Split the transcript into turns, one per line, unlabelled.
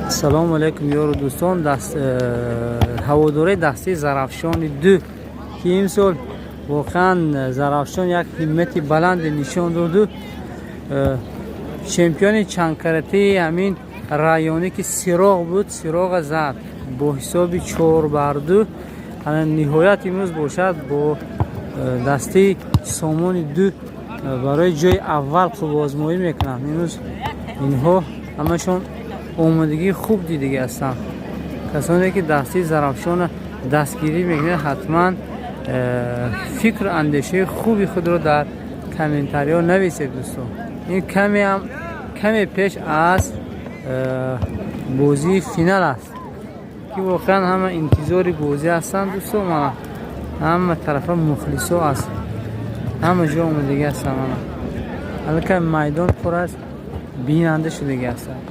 Салому алайкум, ёру дӯстон, ҳаводораи дастаи Зарафшони ду, ки имсол воқеан Зарафшон як ҳиммати баланде нишон доду, чемпиони чандкаратаи ҳамин районӣ, ки Сироғ буд, Сироға зад бо ҳисоби 4-2. Ниҳоят имрӯз бошад, бо дастаи Сомони ду барои ҷои аввал қувваозмоӣ мекунанд. Имрӯз инҳо ҳамашон омодагии хуб дидагӣ ҳастанд. Касоне ки дастаи Зарафшона дастгирӣ мекунанд, ҳатман фикру андешаи хуби худро дар комментариҳо нависед. Дӯстон, ин камеам каме пеш аз бозии финал аст, ки воқеан ҳама интизори бозӣ ҳастанд. Дӯстон, мана, ҳама тарафа мухлисо аст, ҳама ҷо омодагӣ ҳастанд. Мана, аллакай майдон пур аз бинанда шудагӣ ҳастанд.